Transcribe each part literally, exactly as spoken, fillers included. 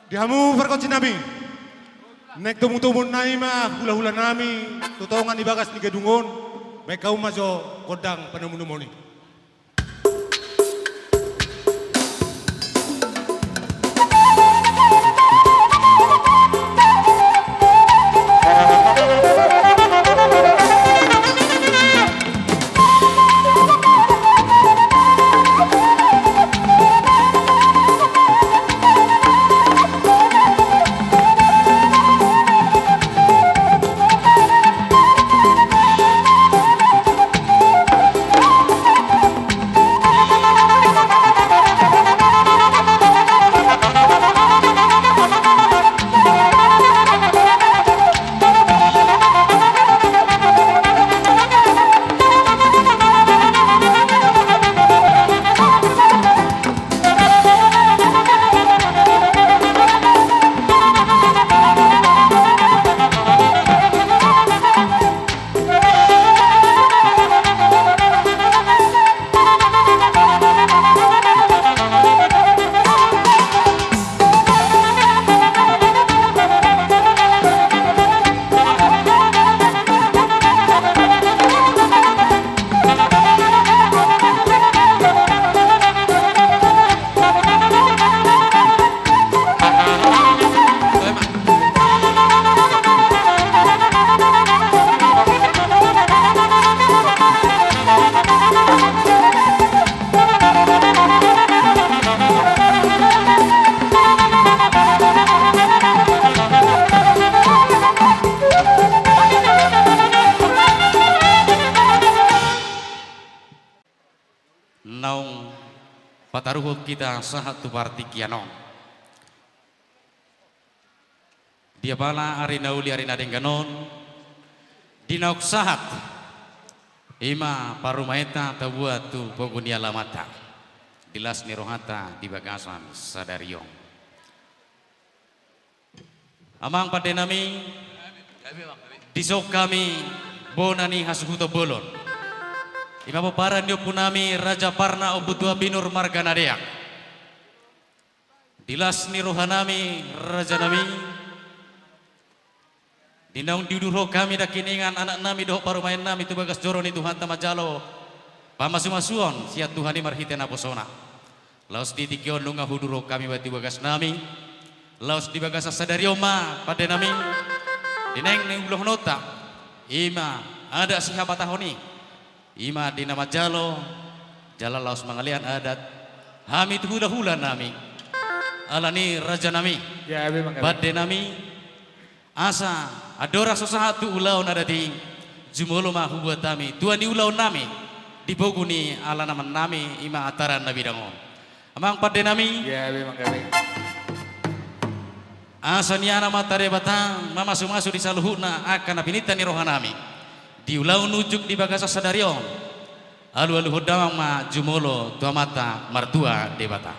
Di hamu pargonsi nami, naeng tomutomuonna i ma hulahula nami tu tonga ni bagas ni gedung on, baen hamu ma jo gondang panomunomuon i. Naung pataruhon hita sahat tu partingkian on. Di apala ari na uli ari na denggan on, di naung sahat, i ma parumaenta tabuat tu pogu ni alamanta, di las ni rohanta di bagasan sadari on. Amang pande nami, dison hami bona ni hasuhuton bolon. I ma pomparan ni ompu nami Raja Parna Ompu Tua Binur marga Nadeak. Di las ni roha nami, raja nami. Di naung diuduthon hami nangkiningan anak nami dohot parumaen nami tu bagas joro ni Tuhanta manjalo pamasumasuon sian Tuhan i marhite naposona. Laos di tingki on nunga huuduthon hami ma tu bagas nami. Laos di bagasan sadari on ma pande nami. Di naeng ni ulaonta, i ma adat sihabatahon i. I ma di na manjalo jala laos mangalean adat hami tu hulahula nami. Alani raja nami, pande nami, asa andorang so sahat tu ulaon adat i, jumolo ma hubuat hami tua ni ulaon nami di pogu ni alaman nami, i ma Ataran na Bidang on. Amang pande nami. Asa nian Amanta Debata mamasumasu di saluhutna angka na pinangido ni roha nami di ulaon unjuk di bagasan sadari on. Alualuhon damang ma jumolo tu Amanta Martua Debata.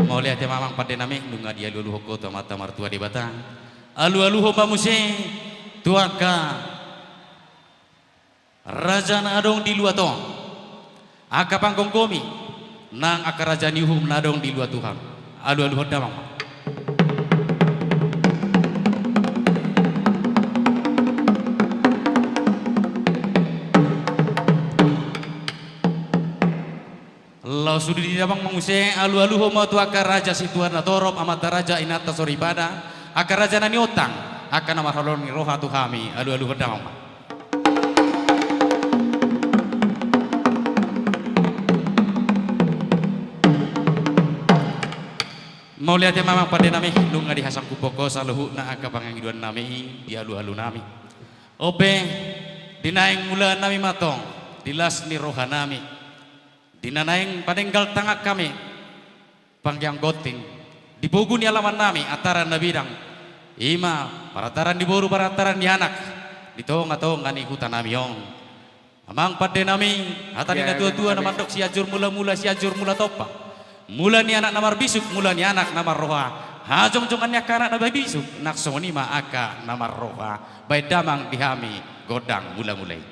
Mauliate ma amang pande nami, nunga dialualuhon ho tu Amanta Martua Debata. Alualuhon ma muse tu angka raja na adong di luat on, angka panggomgomi nang angka raja ni uhum na adong di luat Tuhan. Alualuhon damang ma. Laos sude di damang ma muse, alualuhon ma tu angka raja situan na torop, amanta raja, inanta soripada, angka raja na niontang, angka na marholong ni roha tu hami, alualuhon damang ma. Mauliate ma amang pande nami, nunga dihasangkuphon ho saluhutna angka pangangidoan nami i di alualu nami. On pe, di naeng mulaon nami ma tong di las ni roha nami. Di na naeng padenggal tangan hami, panggeang gonting di pogu ni alaman nami, Ataran na Bidang, i ma parataran ni boru, parataran ni anak di tongatonga ni huta nami on. Amang pande nami, hata ni natuatua na mandok: Sianjur mulamula, Sianjur mula tompa. Mula ni anak na marbisuk, mula ni anak na marroha. Hajongjongan ni angka anak na mabisuk, nang songon i ma angka na marroha, baen damang di hami gondang mula-mula i.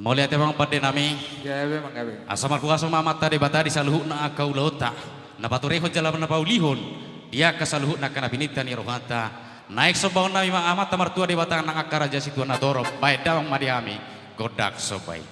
Mauliate ma amang pande nami. Gabe ma, gabe. Asa markuaso ma Amanta Debata di saluhutna angka ulaonta na paturehon jala na paulihon di angka saluhutna angka na pinangido ni rohanta. Naeng sombaon nami ma Amanta Martua Debata nang angka raja situa na torop, baen damang ma di hami gondang somba i.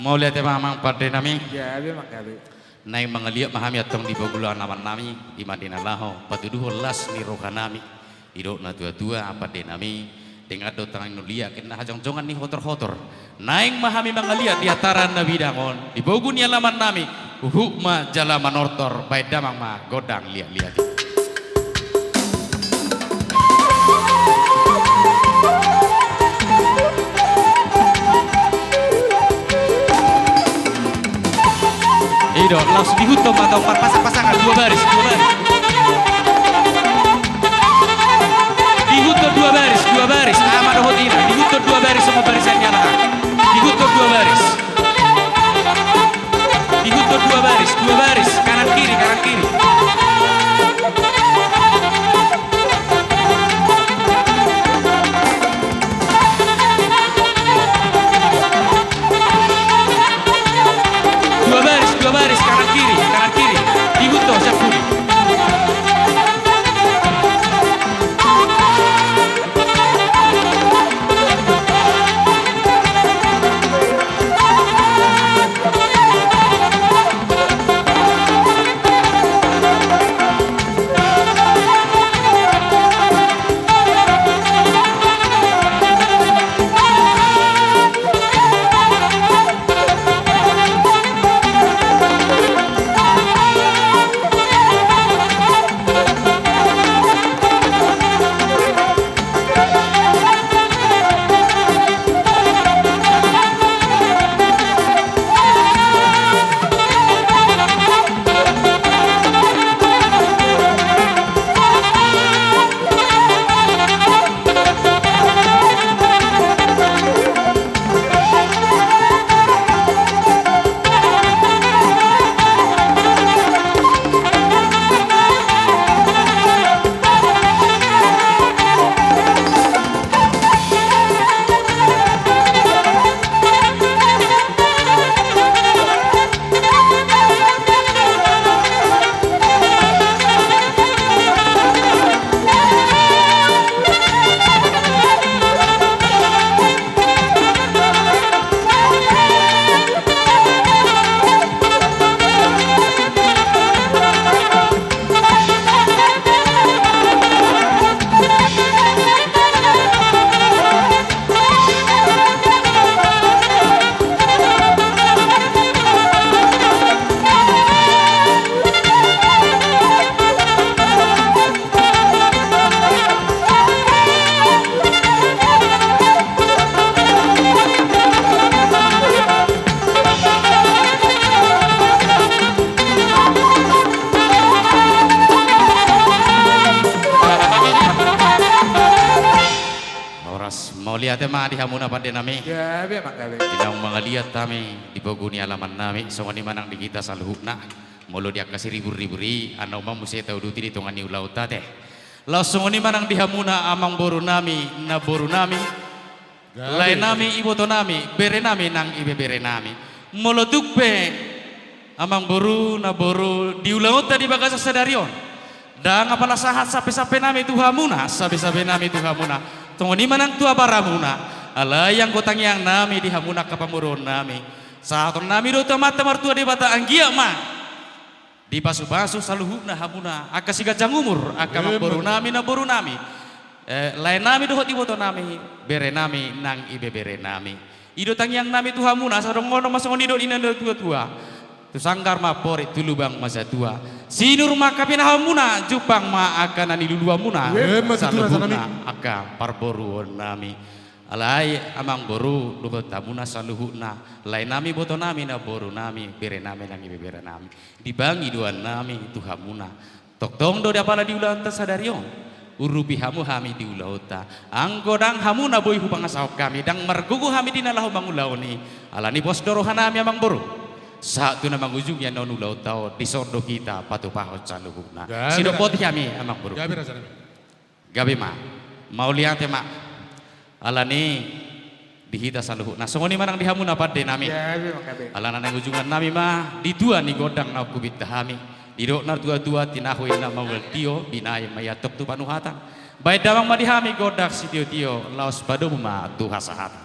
Mauliate ma amang pande nami. Gabe ma, gabe. Naeng mangaliat ma hami antong di pogu ni alaman nami, i ma di na laho patuduhon las ni roha nami. Didok na tua-tua, pande nami, denggan do tangan ni uliat, kena hajongjongan ni hotor-hotor. Naeng ma hami mangaliat di antaran na bidang on, di pogu ni alaman nami, huhut ma jala manortor, baen damang ma gondang liat-liat i. I do, laos diihuthon ma antong marpasang-pasangan, dua baris, dua baris. Diihuthon dua baris, dua baris. Aha ma dohot ina, diihuthon dua baris, songon barisan ni halak an. Diihuthon dua baris. Diihuthon dua baris, dua baris. Kanan kiri, kanan kiri. Dua baris, dua baris, kanan kiri, kanan kiri. Diihuthon, siap puli. Horas, mauliate ma di hamuna pande nami. Gabe ma, gabe. Naung mangaliat hami di pogu ni alaman nami, songon i ma nang di hita saluhutna. Molo di angka siribur-ribur i, annon ma muse tauduti di tonga ni ulaonta ate. Laos songon i ma nang di hamuna amangboru nami, namboru nami, lae nami, iboto nami, bere nami nang ibebere nami. Molo tung pe amangboru, namboru, di ulaonta di bagasan sadari on, ndang apala sahat sampe-sampe nami tu hamuna, sabe-sabe nami tu hamuna. Songon i ma nang tu abaramuna. Alai anggo tangiang nami di hamuna angka pamoruon nami, sahaton nami do tu Amanta Martua Debata anggiat ma dipasu-pasu saluhutna hamuna angka siganjang umur, angka amangboru nami, namboru nami, eh, lae nami dohot iboto nami, bere nami nang ibebere nami. I do tangiang nami tu hamuna, asa dohonon ma songon i dohot ninna ni natua-tua: Tu sanggar ma amporik, tu lubang ma satua. Sinur ma angka pinahanmuna, jumpang ma angka na niluluanmuna. Saluhutna angka parboruon nami. Alai amangboru dohot hamuna saluhutna, lae nami, iboto nami, namboru nami, bere nami nang ibebere nami, di pangidoan nami tu hamuna, tongtong do di apala di ulaonta sadari on, urupi hamu hami di ulaonta. Anggo ndang hamu na boi hupangasahon hami, ndang margogo hami di na laho mangulahon i. Alani pos do roha nami amangboru, sahat tu na mangujungi annon ulaonta on, dison do hita patupahon saluhutna. Sidok boti hami amangboru. Gabe ma. Mauliate ma. Alani di hita saluhutna. Songon i ma nang di hamuna pande nami. Alana naeng ujungan nami ma di tua ni gondang na hupinta hami. Didok na tua-tua: Tinahu inna mangulahon tio, binahen ma i antong tu panuhatan. Baen damang ma di hami gondang sitio-tio, laos padomu ma tu hasahatan.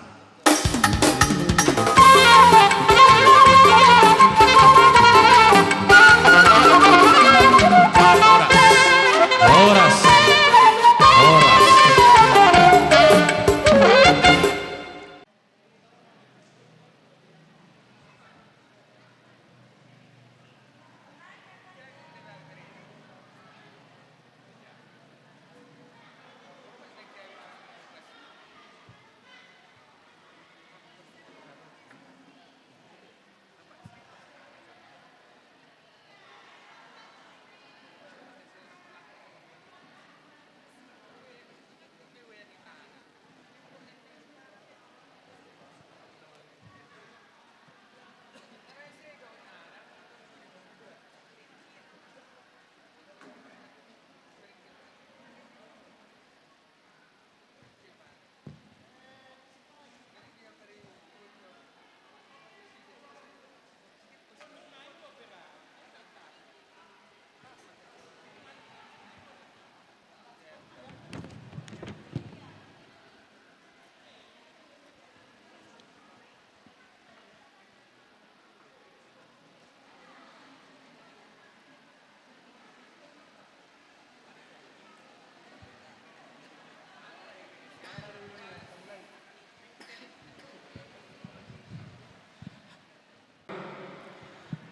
Horas. Horas.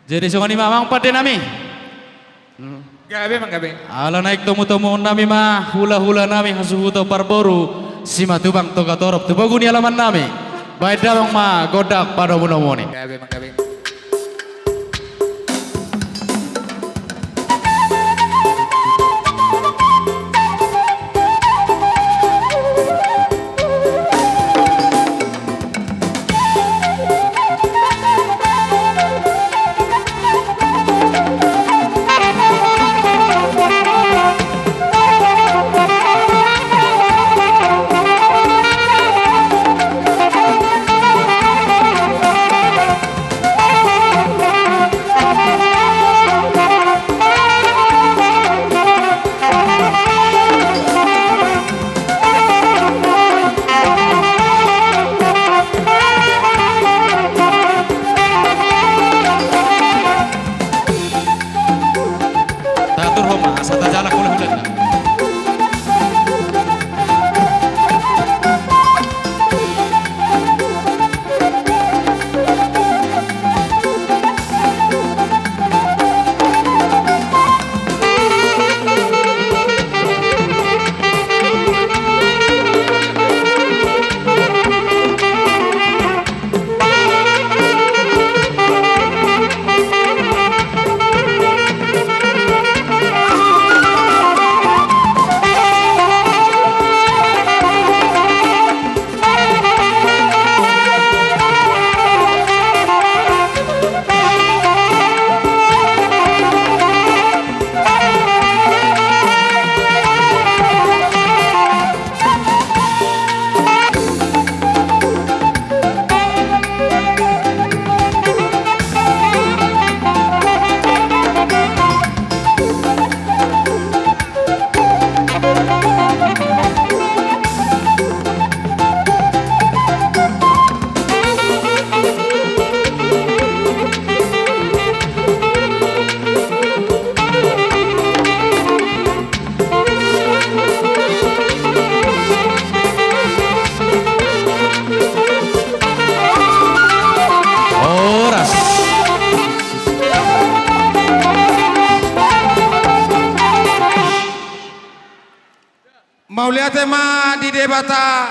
Jadi songon i ma amang pande nami. Gabe ma, gabe. Ala naeng tomu-tomuon nami ma hula-hula nami hasuhuton parboru Simatupang Togatorop tu pogu ni alaman nami. Baen damang ma gondang panomu-nomuon i. Gabe ma, gabe. Mauliate ma di Debata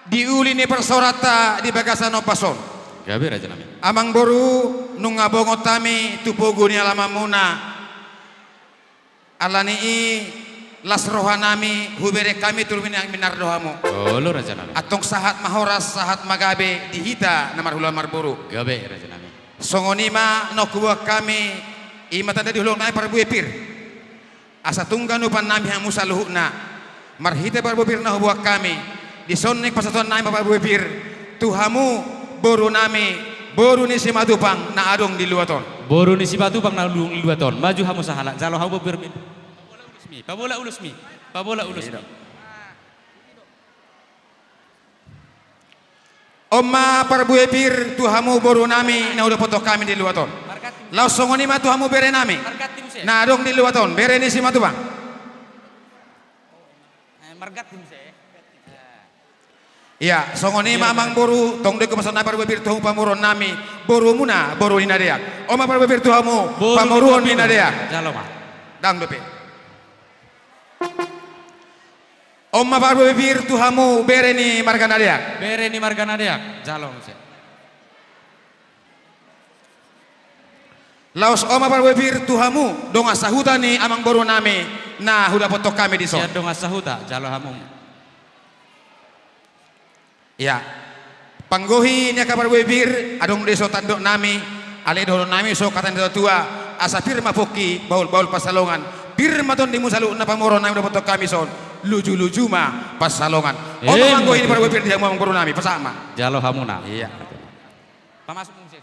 di uli ni parsaoranta di bagasan ombas on. Gabe, raja nami. Amangboru, nunga bongot hami tu pogu ni alamanmuna. Alani i las roha nami hubereng hami tu luminan minar do hamu. Olo, raja nami. Antong sahat ma horas, sahat ma gabe di hita na marhula marboru. Gabe, raja nami. Songon i ma na huboan hami, i ma tanda di holong nami parbue pir. Asa tung ganupan nami hamu saluhutna. Marhite parbue pir na huboan hami, dison naeng pasatuhon nami ma parbue pir tu hamu boru nami, boru ni Simatupang na adong di luat on. Boru ni Simatupang na adong di luat on. Maju hamu sahalak, jalo hamu parbue pir. Pabola ulusmi, pabola ulusmi, pabola ulusmi. On ma parbue pir tu hamu boru nami na hudapothon hami di luat on. Laos songon i ma tu hamu bere nami na adong di luat on, bere ni Simatupang. Ia, songon i ma amangboru, tong do ingkon pasauthon nami parbue pir tu hamu pamoruon nami, borumuna, boru ni na deak. On ma parbue pir tu hamu, pamoruon ni na deak. Jalo ma. Dang dope. On ma parbue pir tu hamu bere ni marga na deak. Bere ni marga na deak, jalo muse. Laos on ma parbue pir tu hamu dongan sahuta ni amangboru nami na hudapothon hami dison. Ia dongan sahuta, jalo hamu. Ia. Panggohi ni angka parbue pir, adong do dison tandok nami, alai dohonon nami songon hata ni natua-tua, asa pir ma pongki, bahul-bahul pansalongan, pir ma tondimu saluhutna pamoruon nami hudapothon hami dison, luju-luju ma pansalongan. On ma panggohi ni parbue pir di hamu amangboru nami, pasahat ma. Jalo hamuna. Ia. Pamasuk muse.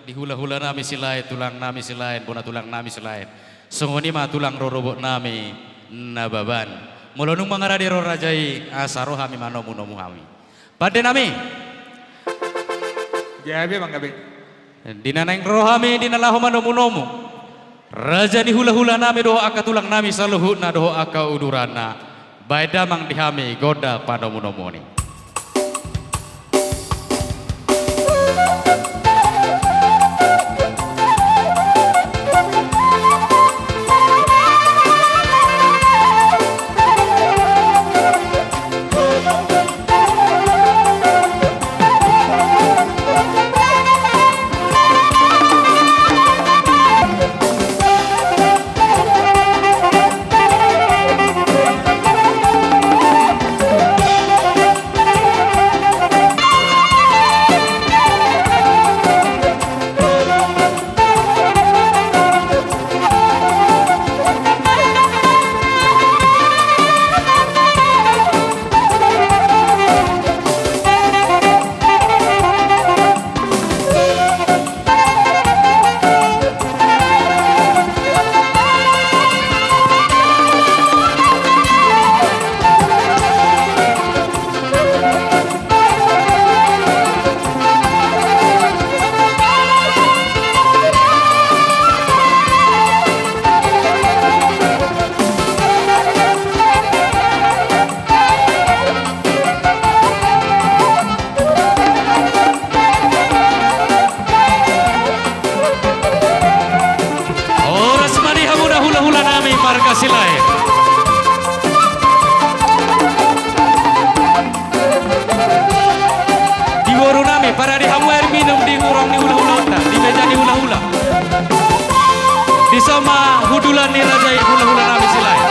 Di hula-hula nami Silaen, tulang nami Silaen, bona tulang nami Silaen. Songon i ma tulang rorobot nami Nababan. Molo nunga mangarade ro raja i, asa ro hami manomu-nomu hami. Pande nami. Gabe, amang, gabe. Di na naeng ro hami, di na laho manomu-nomu raja ni hula-hula nami dohot angka tulang nami saluhutna dohot angka uduranna. Baen damang di hami gondang panomu-nomuon i. Horas ma di hamuna hula-hula nami marga Silaen. Di boru nami, parade hamu air minum di gurang ni hula-hula on, di meja ni hula-hula. Dison ma hundulan ni raja i hula-hula nami Silaen.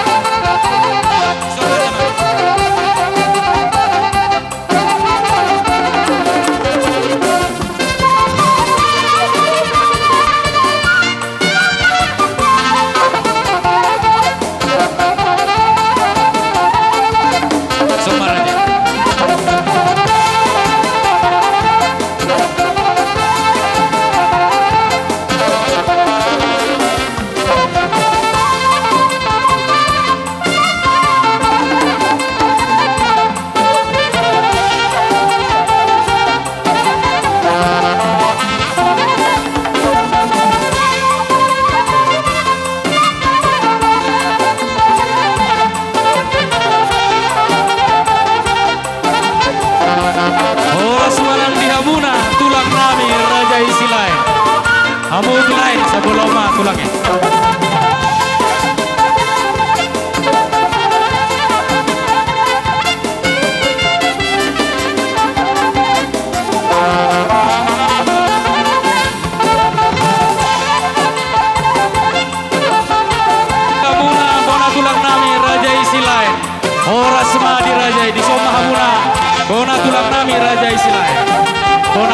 Horas ma nang di hamuna tulang nami raja i Silaen. Hamu Silaen, sabola ma tulang i.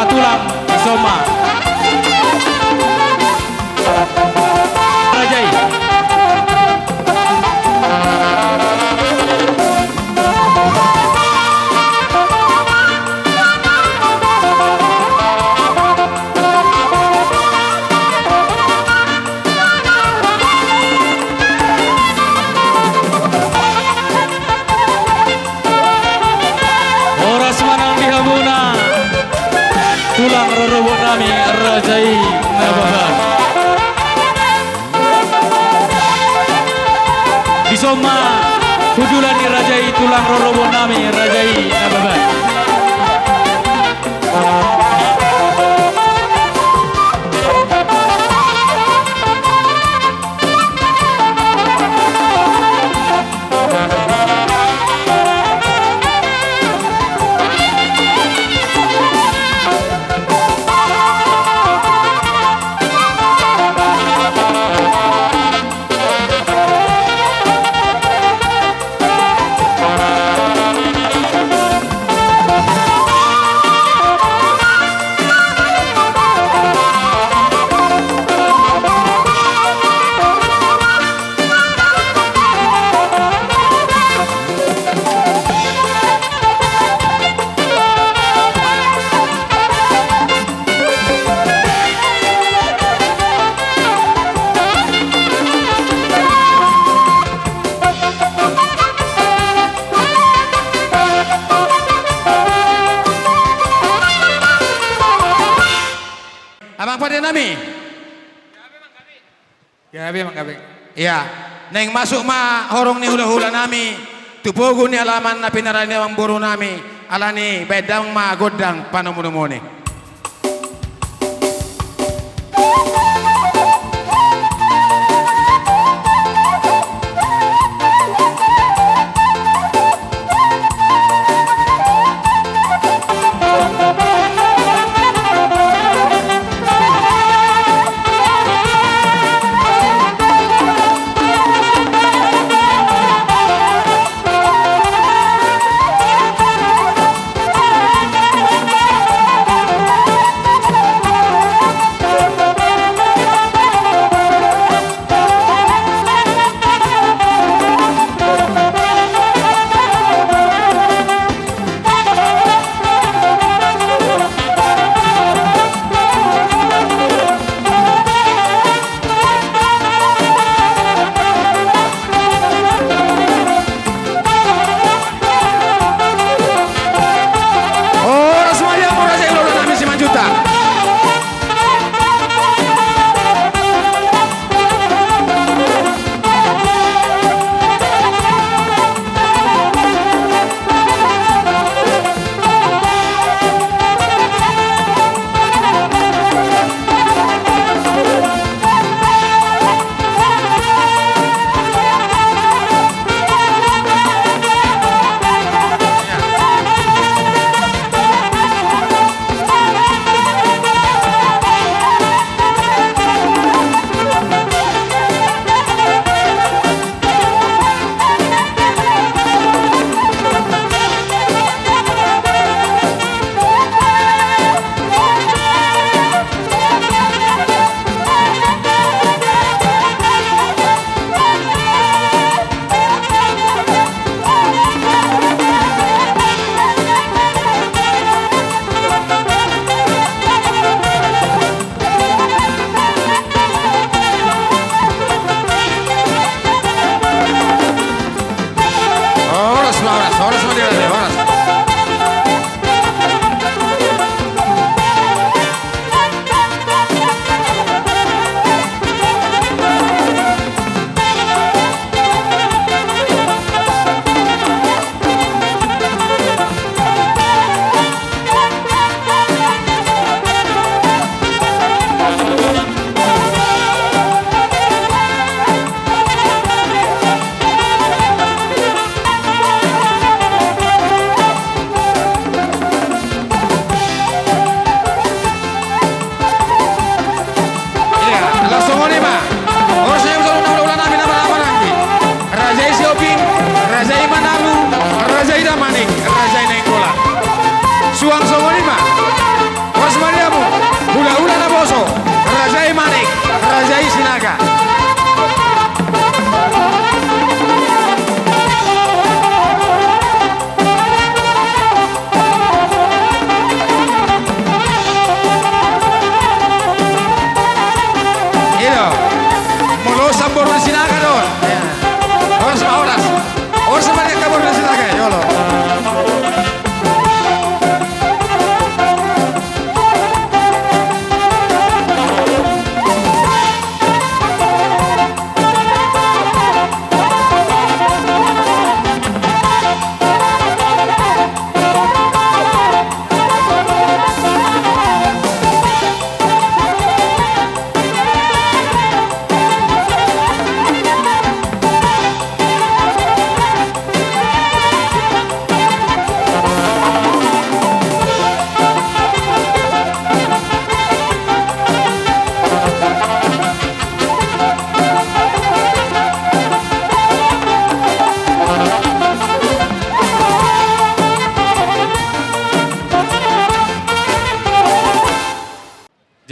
Tulang, dison ma. Raja i. Horas ma nang di hamuna, tulang rorobot nami, raja i Nababan. Dison ma, hundulan ni raja i, tulang rorobot nami, raja i Nababan. Amang pande nami. Gabe, amang, gabe. Ia, naeng masuk ma horong ni hulahula nami tu pogu ni alaman na pinarade ni amang boru nami, alani baen damang ma gondang panomunomuon i.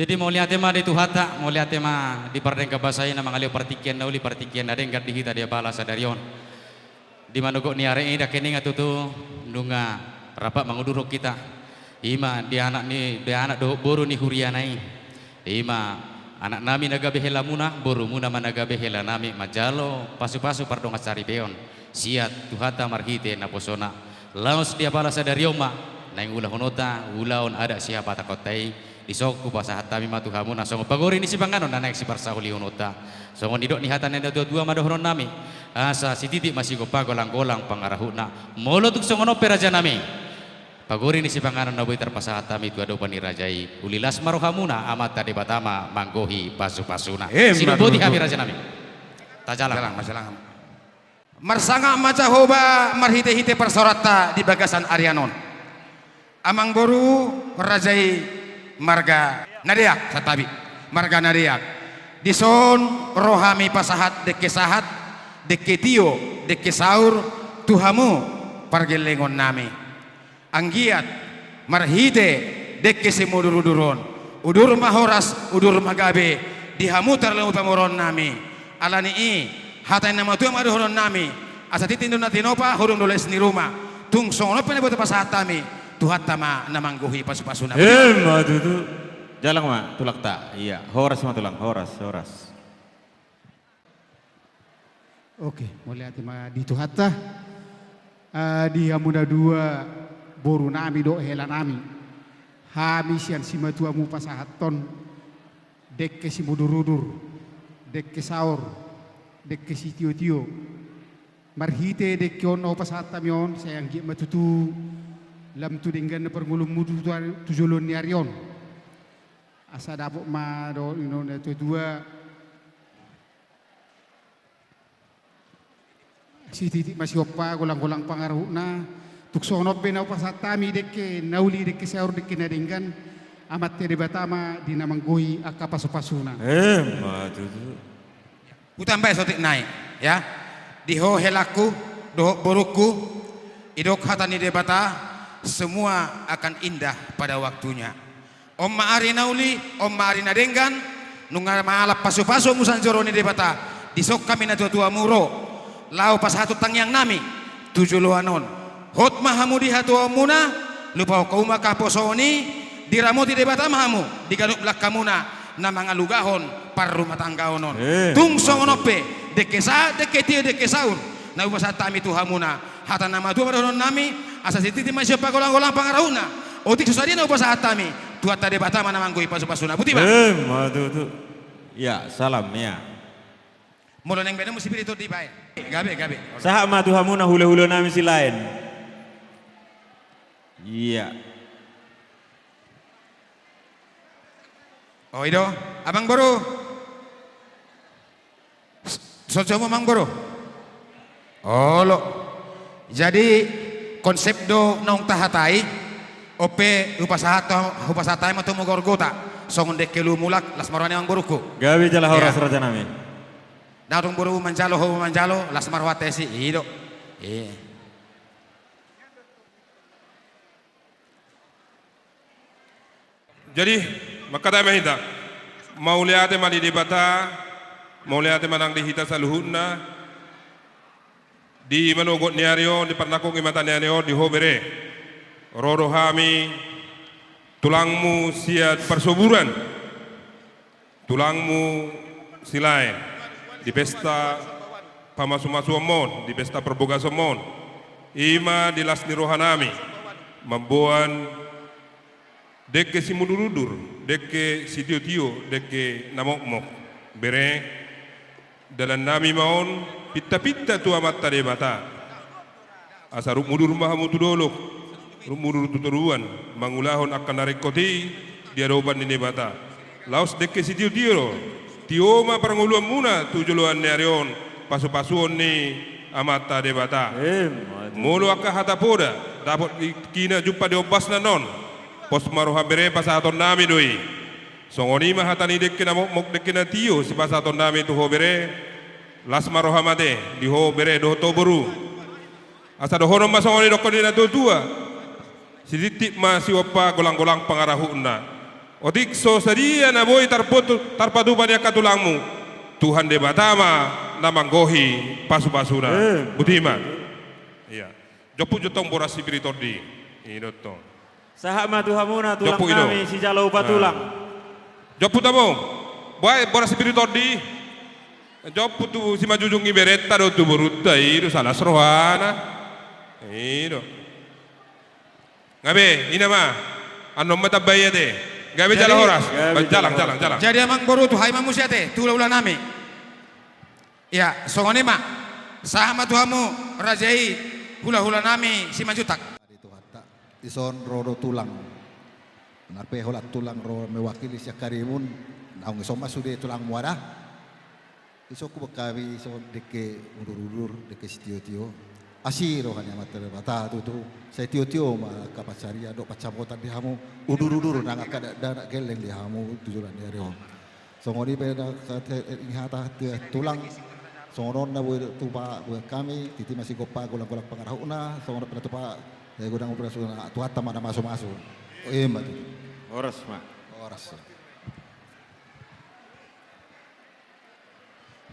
Jadi mauliate ma di Tuhanta, mauliate ma di pardenggan basa i na mangalehon partingkian na uli, partingkian na denggan di hita di apala sadari on. Di manogot ni ari i, dangke ninna tutu nunga rap mangudurhon hita. I ma di anak ni, di anak dohot boru ni huriana i. I ma anak nami na gabe helamuna, borumuna ma na gabe hela nami, manjalo pasu-pasu pardongansaripeon sian Tuhanta marhite naposona. Laos di apala sadari on ma naeng ulahononta ulaon adat sihabatahonta i. Dison hupasahat hami ma tu hamuna songon pagori ni sipanganon na naeng siparsaulihononta. Songon nidok ni hata ni natua-tua ma dohonon nami: Asa sititi ma sigompa, golang-golang pangarahutna. Molo tung songon on pe, raja nami, pagori ni sipanganon na boi tarpasahat hami tu adopan ni raja i, uli las ma rohamuna, Amanta Debata ma manggohi pasu-pasuna. Emma tutu. Sidok boti hami, raja nami. Tajalang. Jalang, ma jalang. Marsangap ma Jahowa marhite-hite parsaoranta di bagasan arian on. Amangboru, raja i marga na deak, santabi, marga na deak. Dison ro hami pasahat dengke sahat, dengke tio, dengke saur tu hamu pargellengon nami. Anggiat marhite dengke simudur-udur on, udur ma horas, udur ma gabe di hamu tarlumobi pamoruon nami. Ala ni i, hata ni na matua ma dohonon nami: Asa tintin do na tinopa, hudung do les ni ruma. Tung songon on pe na boi tarpasahat hami, Tuhanta ma na manggohi pasu-pasuna. Emma tutu. Jalang ma, tulangta. Ia, horas ma, tulang, horas, horas. Oke, mauliate ma di Tuhanta. Ah, di hamu na dua, boru nami dohot hela nami, hami sian simatuam hupasahathon dengke simudur-udur, dengke saur, dengke sitio-tio. Marhite dengke on na hupasahat hami on, sai anggiat ma tutu lam tu denggan na parngoluonmu tu, tu joloan ni ari on. Asa dapot ma dohot nidok ni natua-tua: Sititi ma sigompa, golang-golang pangarahutna. Tung songon on pe na hupasahat hami dengke na uli, dengke saur, dengke na denggan, Amanta Debata ma di na manggohi angka pasu-pasuna. Emma tutu. Hutambai saotik nai, ya. Di ho helangku dohot borungku, didok hata ni Debata: Semua akan indah pada waktunya. On ma ari na uli, on ma ari na denggan, nunga mangalap pasu-pasu hamu sian joro ni Debata. Dison hami natua-tuamu ro laho pasahathon tangiang nami tu joloan on. Hot ma hamu di hatuaonmuna, lupahon hamu ma angka haposoon i, diramoti Debata ma hamu di ganup langkamuna na mangalugahon parrumatanggaon on. Eh, tung songon on pe, dengke sahat, dengke tio, dengke saur na hupasahat hami tu hamuna. Hata ni na matua ma dohonon nami: Asa sititi ma sigompa, golang-golang pangarahutna. Otik so sadia na hupasahat hami, Tuhanta Debata ma na manggohi pasu-pasuna. Boti ma. Emma tutu. Ya, salam, ya. Molo naeng baen hamu sipir i, tor dibaen. Gabe, gabe. Sahat ma tu hamuna hula-hula nami Silaen. Iya. O, i do, amangboru. So, so, amangboru. Olo. Jadi, konsep do naung tahatai, on pe hupasahat, hupasahat hami ma tu hamuna gorgota. Songon dengke luhut mulak, las ma roha ni amangborungku. Gabe jala horas, ya, raja nami. Ndang adong boru manjalo, ho manjalo, las ma rohanta disi, i do. Iya. Jadi, mangkatai ma hita. Mauliate ma di Debata, mauliate ma nang di hita saluhutna. Di manogot ni ari on, di parnangkok ni mata ni ari on, di ho bere. Ro do hami, tulangmu sian parsoburan. Tulangmu Silaen, di pesta pamasu-masuonmon, di pesta parbogasonmon, i ma di las ni roha nami, mamboan dengke simudur-udur, dengke sitio-tio, dengke na mokmok. Bere, dalan nami ma on, pinta-pinta tu Amanta Debata. Asa rap mudur ma hamu tu dolok, rap mudur tu toruan, mangulahon angka na ringkot i di adopan ni Debata. Laos dengke sitio-tio do, tio ma parngoluonmuna tu joloan ni ari on, pasu-pasuon ni Amanta Debata. Emma tutu. Molo angka hata poda, dapot di kina jumpa di ombasna non, pos ma roha bere, pasahaton nami do i. Songon i ma hata ni dengke na mokmok, dengke na tio, sipasahaton nami tu ho bere, las ma roham ate, di ho bere dohot ho boru. Asa dohonon ma songon i dokkon ni natua-tua: Sititi ma sigompa, golang-golang pangarahutna. Otik so sadia na boi tarpatu-, tarpatupa ni angka tulangmu, Tuhan Debata ma na manggohi pasupasuna. Eh. Botima. Iya. Jompu jo tong boras sipiri tondi. I do tong. Sahat ma tu hamuna tulang nami sijalo upa tulang. Jompu tabo. Boa boras sipiri tondi. Jompu tu simanjujung ni berenta dohot tu borunta, i do salas rohana. I do. Gabe, ina ma. Annon ma tambai ate. Gabe jala horas. Jalang, jalang, jalang. Jadi amang boru, tu hami ma muse ate, tu hulahula nami. Iya, songon i ma. Sahat ma tu hamu raja i, hulahula nami Simanjuntak. Di Tuhanta, dison ro do tulang. Nang pe holan tulang ro mewakili sian harimun, naung dison ma sude tulangmu, ada. Dison huboan hami, dison dengke udurudur, dengke sitiotio. Asi roha ni Amanta Debata tutu, sai tiotio ma angka pansarian dohot pansamotan di hamu, udurudur nang angka dakdanak gelleng di hamu tu joloan ni ari on. Songon i pe na kate-, ni hata tu tulang, songon on na boi tupa boan hami, titi ma sigompa golanggolang pangarahutna, songon on pe na tupa, eh, godang umpuna suna, Tuhanta ma na mamasu-masu. I ma tutu. Horas ma. Horas.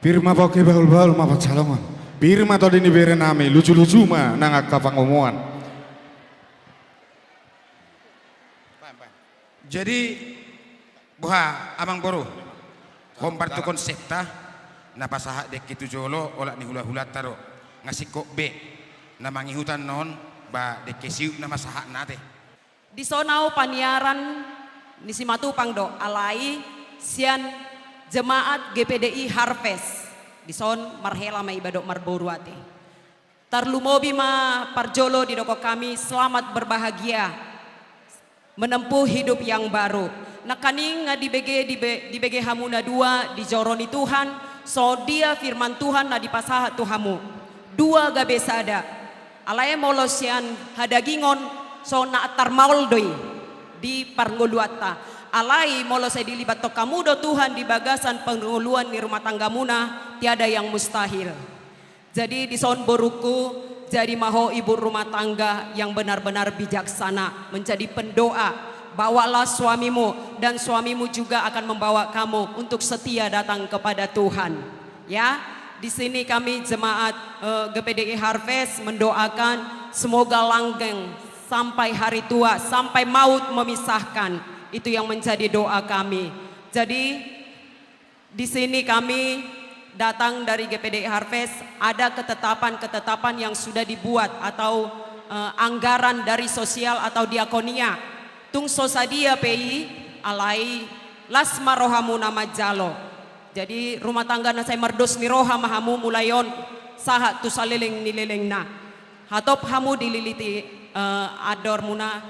Pir ma pongki, bahulbahul ma pansalongan. Pir ma tondi ni bere nami, lujuluju ma nang angka pangomoan. Jadi, boha, amang boru? Hombar tu konsepta, na pasahat dengke tu jolo, olat ni hulahulanta do. Nga singkop be, na mangihuthon on, ba dengke siup nama sahatna ate. Dison ahu paniaran ni Simatupang do, alai sian jemaat G P D I Harvest. Dison marhela ma iba dohot marboru ate. Tarlumobi ma parjolo didok hami selamat berbahagia menempuh hidup yang baru. Nangkaning nga dibege, dibe-, dibege hamu na dua di joro ni Tuhan, songon dia firman Tuhan na dipasahat tu hamu. Dua gabe sada. Alai molo sian hadagingon, songon na antar maol do i di parngoluanta. Alai molo sai dilibathon hamu do Tuhan di bagasan parngoluan ni rumah tanggamuna, tiada yang mustahil. Jadi dison borungku, jadi ma ho ibu rumah tangga yang benar-benar bijaksana, menjadi pendoa. Bawalah suamimu, dan suamimu juga akan membawa kamu untuk setia datang kepada Tuhan. Ya, di sini kami jemaat, eh, G P D I Harvest mendoakan semoga langgeng sampai hari tua, sampai maut memisahkan. Itu yang menjadi doa kami. Jadi, di sini kami datang dari G P D I Harvest, ada ketetapan-ketetapan yang sudah dibuat atau, eh, anggaran dari sosial atau diakonia. Tung so sadia pe i, alai las ma rohamuna manjalo. Jadi, rumah tangga na sai mardos ni roha ma hamu mulai on, sahat tu saleleng ni lelengna. Hatop hamu dililiti, eh, andormuna,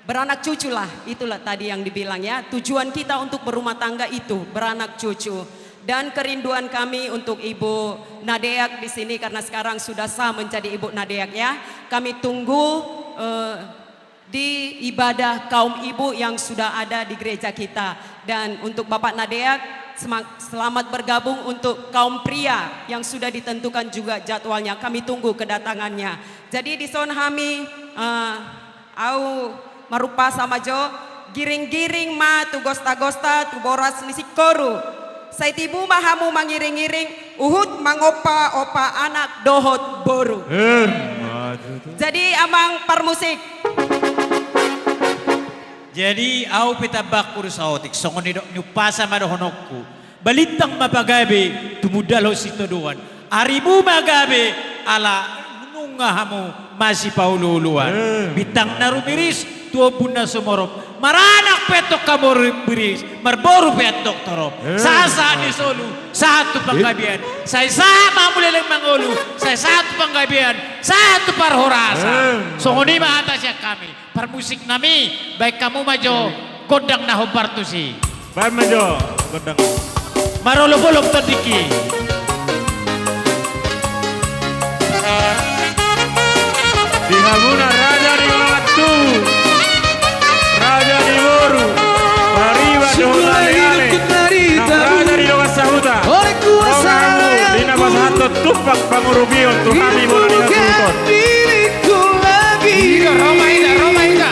beranak cucu lah, itulah tadi yang dibilang ya. Tujuan kita untuk berumah tangga itu, beranak cucu. Dan kerinduan kami untuk Ibu Nadeak di sini, karena sekarang sudah sah menjadi Ibu Nadeak ya. Kami tunggu, eh, di ibadah kaum ibu yang sudah ada di gereja kita. Dan untuk Bapak Nadeak, semang-, selamat bergabung untuk kaum pria yang sudah ditentukan juga jadwalnya. Kami tunggu kedatangannya. Jadi dison hami, eh, ahu marumpasa ma jo, giring-giring ma tu gosta-gosta, tu boras ni singkoru. Sai tibu ma hamu mangiring-iring, huhut mangompa-ompa anak dohot boru. Emma tutu. Jadi amang parmusik. Jadi ahu pe tambahku do saotik, songon nidok ni umpasa ma dohononku. Balintang ma pagabe, tumundalhon sitadoan. Arimu ma gabe, ala nunga hamu masipaolooloan. Eh. Bintang na rumiris, tu ombun na sumorop. Maranak pe antong hamu rumiris, marboru pe antong torop. Eh. Sahat-sahat ni solu, sahat tu panggabean. Sai sahat ma hamu leleng mangolu, sai sahat tu panggabean, sahat tu parhorasan. Eh. Songon i ma hata sian hami. Parmusik nami, baen hamu ma jo gondang na hombar tusi. Baen ma jo gondang. Marolopolop tandiki. Di hamuna raja ni mangantubu, raja ni boru, pariban dohot aleale, nang raja ni dongan sahuta. Ro ma hamu di na pasahathon tumpak pangurupion tu hami bona ni hasuhuton. Ida, ro ma ida, ro ma ida.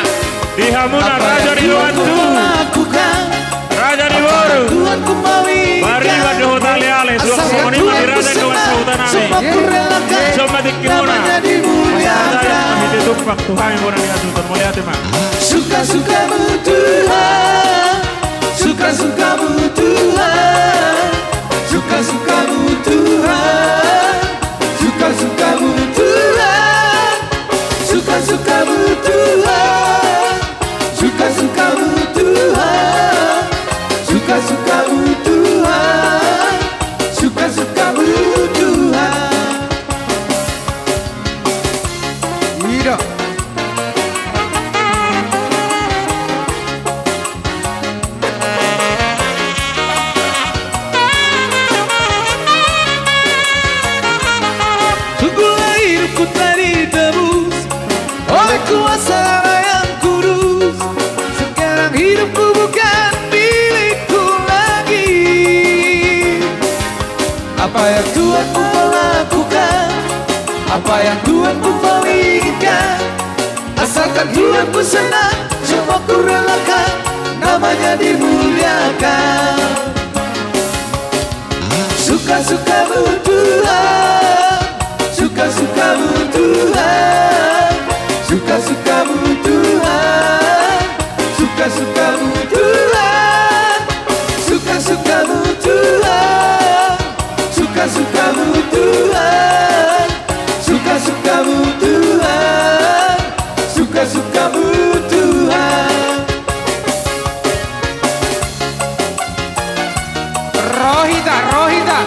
Di hamuna raja ni dongan tubu. Tu hami bona ni asuson, mauliate ma. Suka-sukamu Tuhan, suka-sukamu Tuhan, suka-sukamu Tuhan, suka-sukamu Tuhan, suka-sukamu Tuhan, suka-sukamu Tuhan, suka-sukamu Tuhan, suka-sukamu Tuhan. Ida. Sungguhlah hidupku telah ditebus oleh kuasa Darah yang kudus. Sekarang hidupku bukan milikku lagi. Apa yang Tuhan ku mau lakukan, apa yang Tuhan ku mau inginkan, asalkan Tuhan ku senang, semua ku relakan, namanya dimuliakan. Suka-sukamu Tuhan, suka-sukamu Tuhan, suka-sukamu Tuhan, suka-sukamu Tuhan, suka-sukamu Tuhan, suka-sukamu Tuhan, suka-sukamu Tuhan, suka-sukamu Tuhan. Ro hita, ro hita.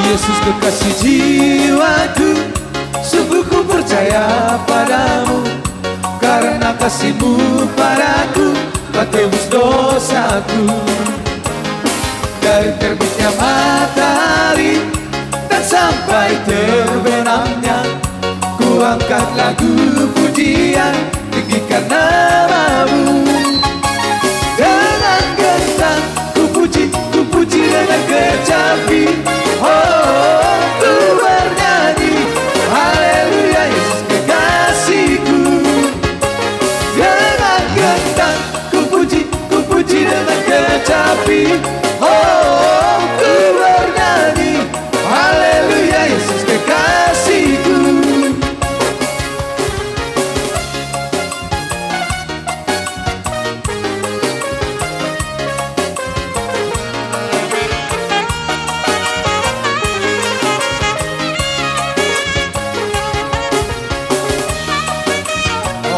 Yesus kekasih jiwaku, sungguh ku percaya padamu. Karena kasih-Mu padaku, telah tebus dosaku. Dari terbitnya matahari dan sampai terbenamnya, ku angkat lagu pujian, tinggikan nama-Mu. Dengan gentang ku puji, ku puji dengan kecapi. Oh, ku bernyanyi, haleluya, Yesus kekasihku. Dengan gentang ku puji, ku puji dengan kecapi. Oh, ku bernyanyi, haleluya, Yesus kekasihku.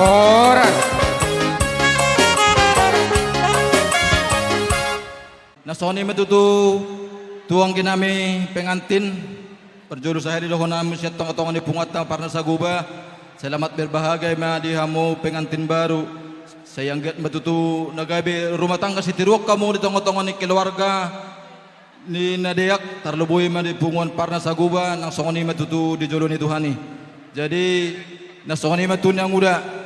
Horas. Na songon i ma tutu tu anggi nami pengantin. Parjolo sahali dohonon nami sian tongatonga ni punguanta Parna Saguba, selamat berbahagia ma di hamu pengantin baru. Sai anggiat ma tutu na gabe rumah tangga sitiruon hamu di tongatonga ni keluarga ni na deak, tarlumobi ma di punguan Parna Saguba, nang songon i ma tutu di jolo ni Tuhan i. Jadi, na songon i ma tutu ni anguda.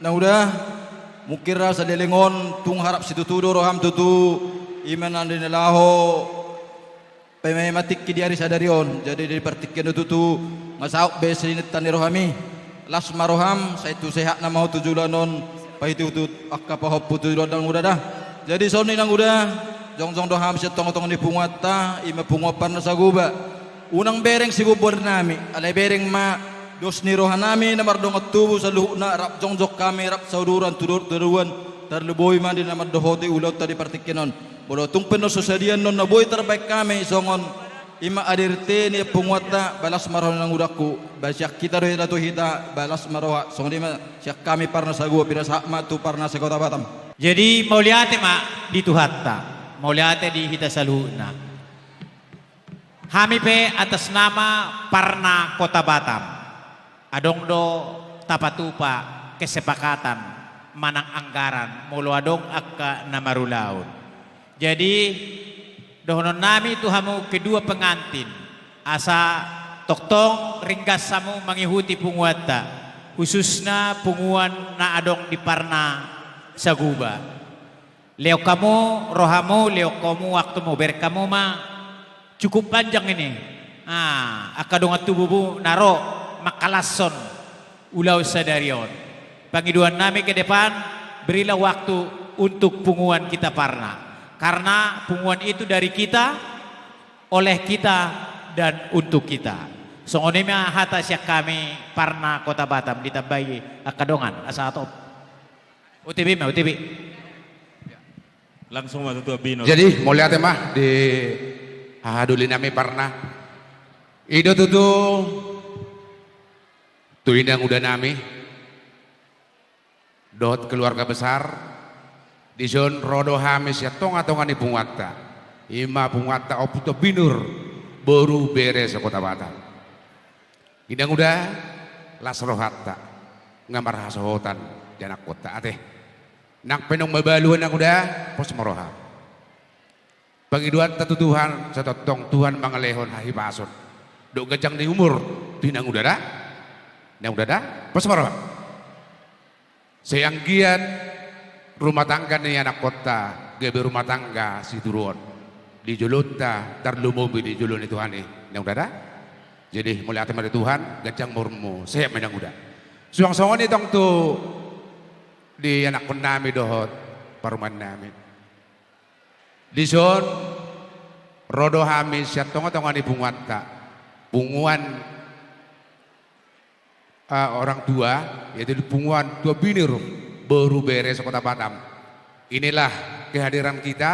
Na uda, mungkin rasa leleng on, tung harap situtu do roham tutu, i ma na di na laho paima-ima tingki di ari sadari on. Jadi di partingkian on tutu, nga saut be sininta ni rohami. Las ma roham, sai tu sehat nama ho tu joloan on, paihutihut angka pahompu tu joloan, nang uda da. Jadi songon i nang uda, jongjong do hami sian tongatonga ni punguanta, i ma punguan Parna Saguba. Unang bereng sibobor nami, alai bereng ma dos ni roha nami na mardongan tubu saluhutna, rap jongjong hami, rap sauduran tu do-, tu daruan, tarlumobi ma di na mandohoti ulaonta di partingkian on. Molo tung pe na so sadia annon na boi tarbaen hami songon i ma A D R T ni punguanta, ba las ma roha ni nang udangku, ba sian hita do hita tu hita, ba las ma roha, songon i ma sian hami Parna Saguba, pinasahat ma tu Parna se-Kota Batam. Jadi, mauliate ma di Tuhanta, mauliate di hita saluhutna. Hami pe atas nama Parna Kota Batam, adong do tapatupa kesepakatan manang anggaran molo adong angka na marulaon. Jadi, dohonon nami tu hamu kedua pengantin, asa tongtong ringgas hamu mangihuti punguanta, khususna punguan na adong di Parna Saguba. Lehon hamu rohamu, lehon hamu waktumu, bereng hamu ma Cukup panjang ini. Ah, angka dongan tubumu na ro mangkalashon ulaon sadari on. Pangidoan nami ke depan, berilah waktu untuk punguan kita Parna. Karena punguan itu dari kita, oleh kita, dan untuk kita. Songon i ma hata sian hami Parna Kota Batam, ditambai angka dongan, asa hatop. O T B ma, O T B. Langsung ma tutu, Abinor. Jadi, mauliate ma di hahadoli nami Parna. I do tutu tu inang uda nami dohot keluarga besar, dison ro do hami sian tonga-tonga ni punguanta. I ma punguanta Ompu Tobinur, boru, bere se-Kota Batam. Inang uda, las rohanta, nga marhasohotan di anakkonta, ate. Nang pe naung mabalu inang uda, pos ma roha. Pangidoanta tu Tuhan, sai tongtong Tuhan mangalehon hahipason dohot ganjang ni umur tu inang uda da. Inang uda da, pos ma roha. Sai anggiat rumah tangga ni anakkonta gabe rumah tangga sitiruon di jolonta, tarlumobi di jolo ni Tuhan i, inang uda da. Jadi, mauliate ma di Tuhan, ganjang ma umurmu, sehat ma inang uda. Suang songon i tong tu di anakkon nami dohot parumaen nami. Dison ro do hami sian tonga-tonga ni punguanta, punguan, eh, orang tua, yaitu di punguan Tobinur, boru, bere se-Kota Batam. Inilah kehadiran kita,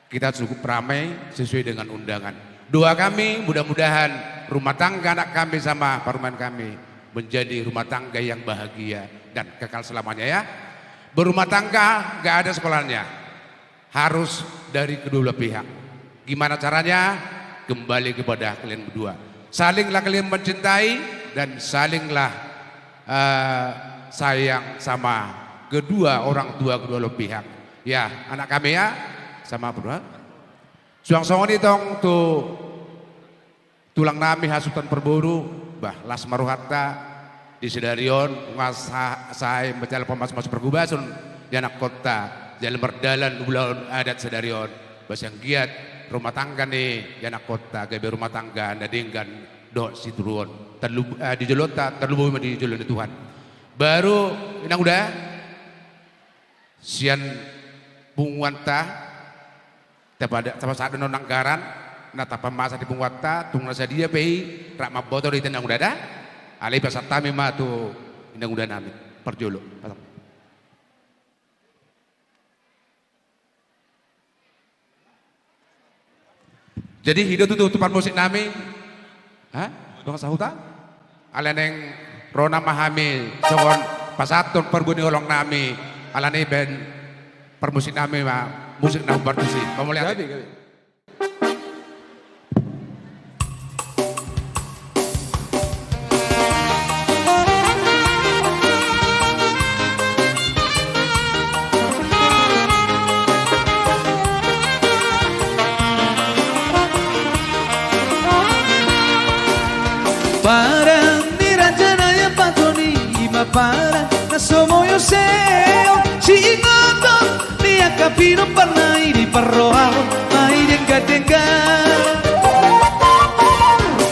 kita cukup ramai sesuai dengan undangan. Doa kami, mudah-mudahan rumah tangga anak kami sama parumaen kami menjadi rumah tangga yang bahagia dan kekal selamanya, ya. Berumah tangga nggak ada sekolahnya. Harus dari kedua belah pihak. Gimana caranya? Kembali kepada kalian berdua. Salinglah kalian mencintai dan salinglah, eh, sayang sama kedua orang tua kedua belah pihak. Ya, anak kami ya, sama berdua. Suang songon i tong tu tulang nami hasuhuton parboru, bah, las ma rohanta di sadari on, nunga sa-, sae manjalo pamasumasuon parhobason di anakkonta, jala mardalan ulaon adat sadari on, bah, sai anggiat rumah tangga ni anakkonta gabe rumah tangga na denggan dohot sitiruon, tarlu-, eh, di jolonta, tarlumobi ma di jolo ni Tuhan. Baru, inang uda, sian punguanta, tapada-, tapasahat do on anggaran na tapamasa di punguanta, tung na sadia pe i, rap mamboto do hita inang uda da. Alai pasahat hami ma tu inang uda nami parjolo. Jadi, i do tutu tu parmusik nami. Ha? Dong sahuta? Alai naeng ro nama hami songon pasahathon parbue ni holong nami. Alani baen parmusik nami ma musik na hombar tusi. Pamauliate. Gabe, gabe. Padan ni raja na i, padan i ma padan na so moyo seon, siingoton ni angka pinompar na i, diparrohahon ma i denggan-denggan.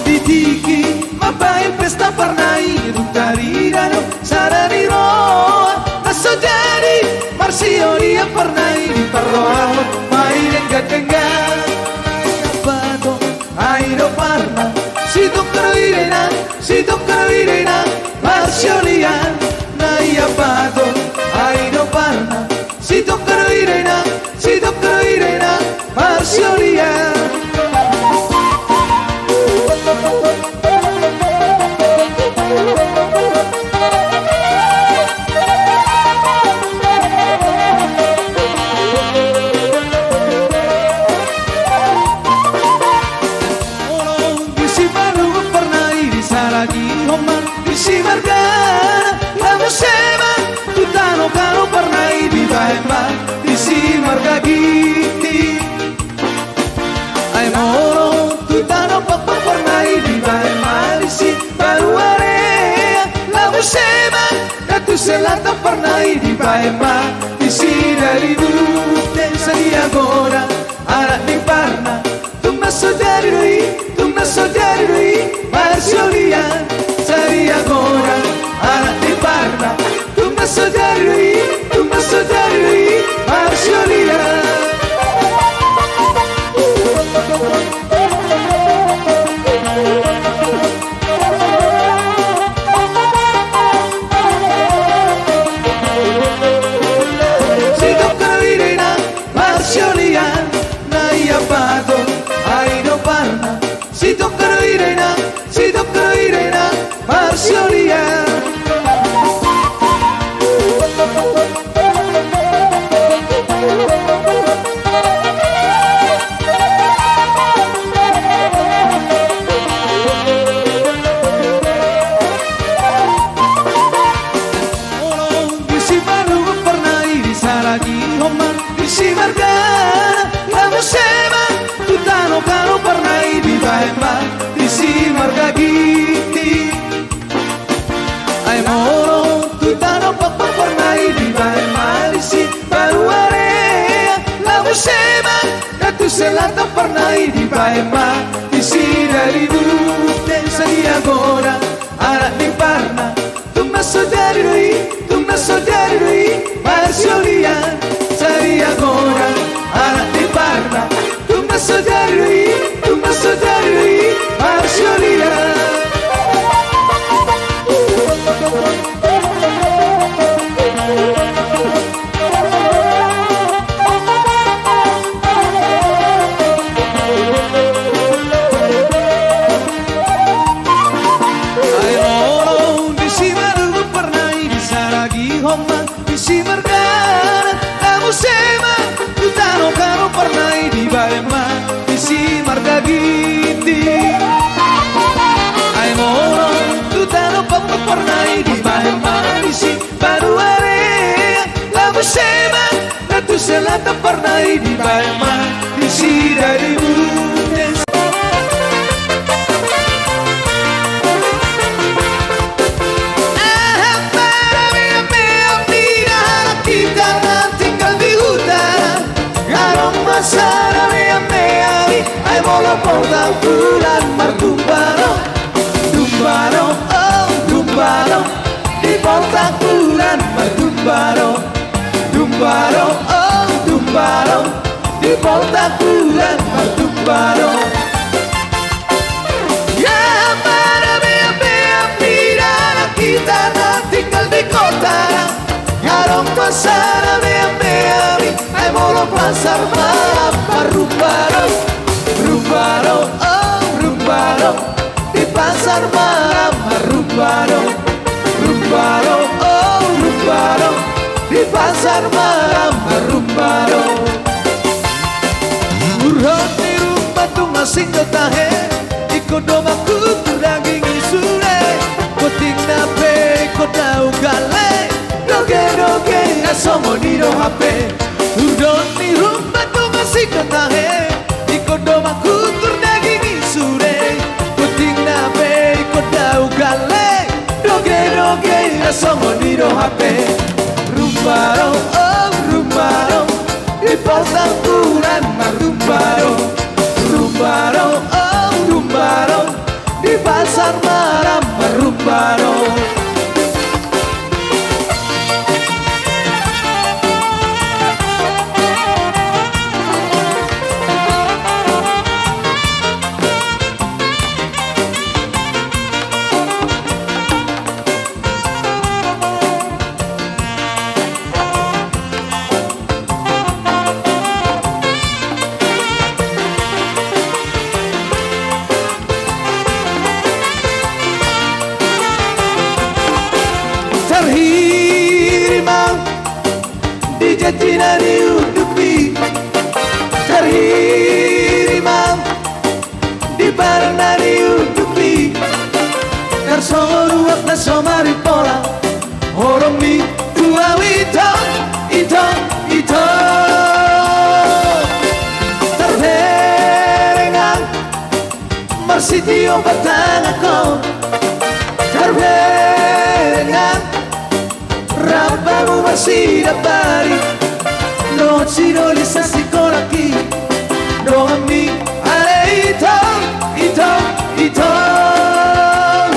Di tingki mambahen pesta parna i, dung tarida do sada ni roha na so jadi marsiolian parna i, diparrohahon ma i denggan-denggan. Padan, ai do parna, sitongka do i da inang, sitongka do i da inang, marsiolian. Na i padan, ai do parna, sitongka do i da inang, sitongka do i da inang, marsiolian. Olo, disi ma dohot parna i, disaragihon ma disi margana. Laho muse ma tu tano Karo, parna i dibahen ma disi marga Ginting. Ai molo tu tano Pakpak, parna i dibahen ma disi Baruarea. Laho muse ma tu Selatan, parna i dibahen ma disi Dalibutheng. Sadia godang anak ni parna, tung na so Gihon ma disi margana, na muse ma tu tano Garompar nai, dibaen ma disi marga Ginting. Ai molo tu tano Pampompar nai, dibaen ma disi Baruarea, na muse ma tu Selatan Pampompar nai, dibaen ma disi Dalibutheng. Sadia gora anak ni Parna, tung na so jadi do i, tung na so jadi do i marsiolian. Sadia gora anak ni Parna, tung na so jadi do i, tung na so jadi do i marsiolian. Ai molo disi ma Garompar nai, disaragihon ma disi margana, na muse ma tu tano Garompar nai, dibaen ma disi marga Ginting. Ai molo tu tano Pampompar nai, dibaen ma disi Baruarea, na muse ma tu Selatan Pampompar nai, dibaen ma disi Dalibutheng. Aha, para bean-bean ni dalan hita na tinggal di utara, adong ma sada bean-bean i, ai molo Poltak Bulan martumbar on. Tumbar on, oh, tumbar on, di Poltak Bulan martumbar on. Tumbar on, oh, tumbar on, di Poltak Bulan martumbar on. Aha, para bean-bean ni dalan hita na tinggal di kota, adong ma sada bean-bean i, ai molo Pasar Malam martumbar on. Tumbar on, oh, tumbar on, di Pasar Malam martumbar on. Tumbar on, oh, tumbar on, di Pasar Malam martumbar on. Urhon ni rumba tung asing do tahe, ingkon do manghutur daging i sude. Potingna pe ingkon dao gale, doge-doge na songon i do hape. Urhon ni rumba tung asing do tahe, ingkon do manghutur daging i sude. Potingna pe ingkon dao gale, doge-doge na songon i do hape. Tumbar on, oh, tumbar on, di Poltak Bulan martumbar on. Tumbar on, oh, tumbar on, di Pasar Malam martumbar on. Tarhirim au di janji na niundukmi, tarhirim au di barang na niundukmi. Tarsongon uap na so marimpola, holongmi tu au itong, itong, itong. Tarbereng au marsitio partanganhon, tarbereng au rap hamu marsidambari, dohot sidoli sasikola i, donganmi ale itong, itong, itong.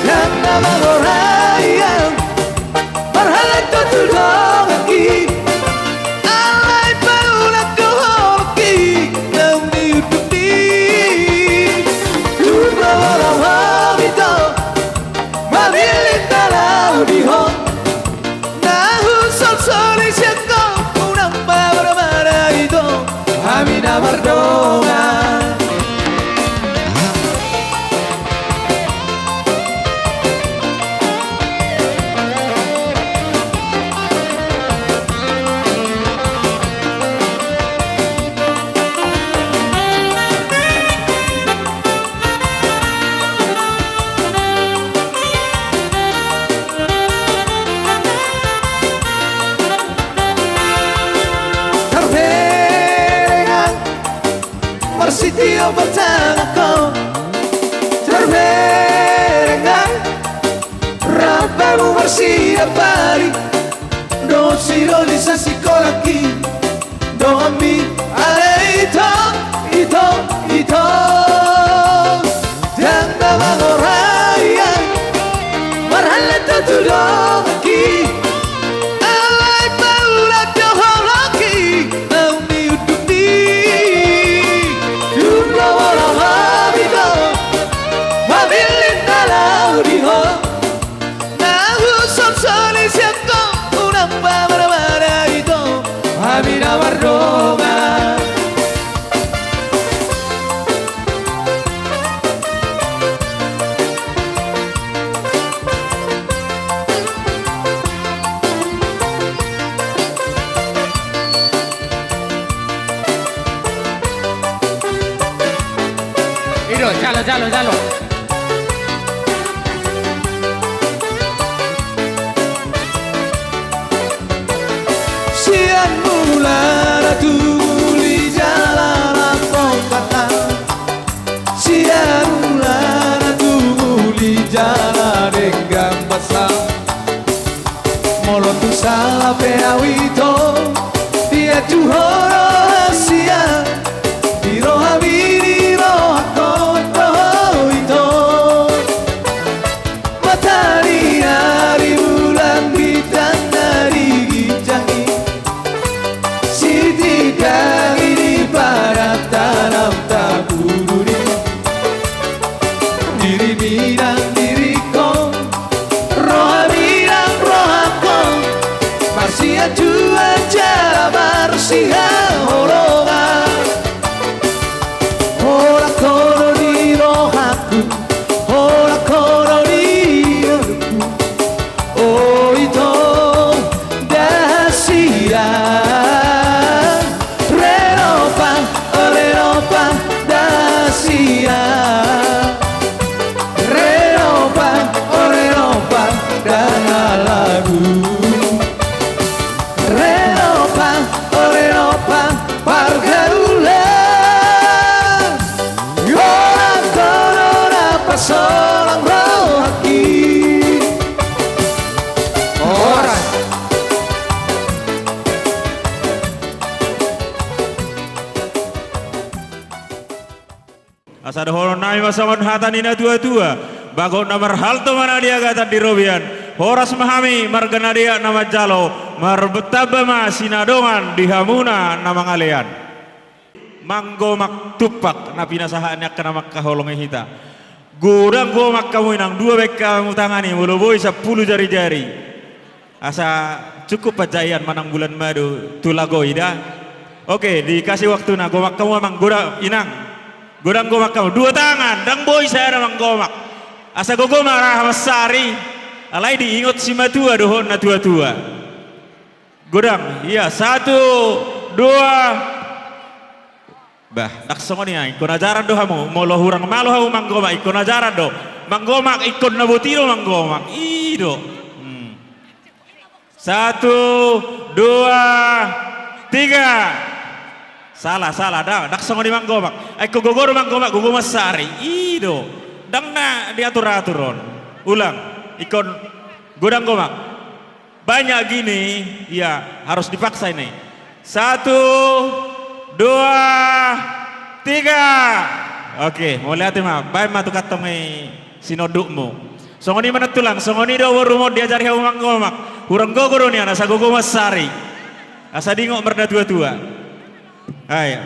Jala mangorai au marhalto tu donganki, alai paulak do holongki naung niundukmi. Tung molo ho ito mamillit na laho di ho, na husolsoli sian ho, unang paboa ma na ito hami na mardongan. Patangan ho, terbereng ai, rap hamu marsiapari, dohot sidolisasi kolaki, donganmi ale ito, ito, ito. Ndang na mangorai, marhalto tu donganki, alai paula do holongki, naung niundukmi. Jumlah orang habis do, habilin na laho di ho. Na husonsoli sian ho, unang pamanamana ito, hami na mardongan. Ido, jalo, jalo, jalo. Sian mulana tu uli jala na tongkatna. Sian mulana tu uli jala denggan basa. Molo tung sala pe au ito, diajuhon roha sian, di rohami, di rohangkon do ho ito. Mataniari, bulan, bintang na di ginjang i, sitindangi di padang tano tapudun i. Dirimi nang diringkon, rohami nang rohangkon, marsiajuan jala marsihaholongan. Holan ho do di rohangku, holan ho do di ngolungku. O ito, dahasian. Renopa, o renopa, dahasian. Renopa, o renopa, dahalagu. Renopa, o renopa, pargaulan. Holan ho do na pasolang rohangki. Horas. Asa dohonon nami ma songon hata ni na tua-tua: Bagot na marhalto ma na di agatan di robean. Horas ma hami marga na deak na manjalo, martamba ma sinadongan di hamuna na mangalean. Manggomak tumpak na pinasahat ni angka na mangkaholongi hita. Godang gomak hamu inang, dua baen hamu tangan i molo boi sampulu jari-jari. Asa cukup panjaian manang bulan madu tu lagoi da. Oke, dikasih waktuna, gomak hamu amang, godang inang. Godang gomak hamu, dua tangan, ndang boi sada manggomak. Asa gogo ma raha mansari, alai diingot simatua dohot na tua-tua. Godang, iya, satu, dua. Bah, ndang songon i, ingkon ajaran do hamu. Molo hurang malo hamu manggomak, ingkon ajaran do. Manggomak ingkon na boti do manggomak. I do. Hmm. Satu, dua, tiga. Salah, salah, ndang, ndang songon i manggomak. Ai ingkon gogo do manggomak, gogo mansari. I do. Ndang na diatur-atur on. Ulang, ingkon godang gomak. Banyak gini, iya, harus dipaksa ini. Satu, dua, tiga. Oke, mauliate ma. Baen ma tu kantong i sinondukmu. Songon i ma nantulang, songon i do borumon diajari hamu manggomak. Hurang gogo do nian, asa gogo mansari. Asa diingot marnatua-tua. Ai,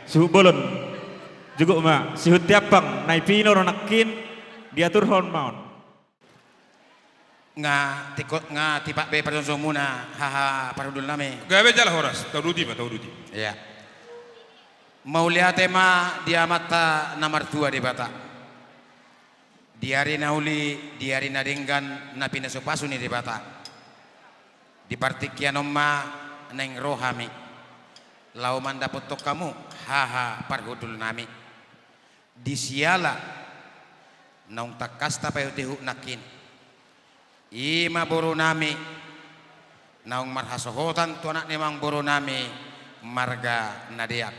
suhut bolon. Juguk ma, sihut tiampang, na i pino do nangkin, diaturhon ma on. Nga tiko-, nga tipak be parjongjongmuna, haha parhundul nami. Gabe jala horas, tauduti ma, tauduti. Iya. Mauliate ma di Amanta na martua Debata. Di ari na uli, di ari na denggan na pinasu-pasu ni Debata. Di partingkian on ma naeng ro hami. Laho mandapothon hamu, haha parhundul nami. Di siala naung tangkas tapaihut-ihut nangkin. I ma boru nami naung marhasohotan tu anak ni amang boru nami marga na deak.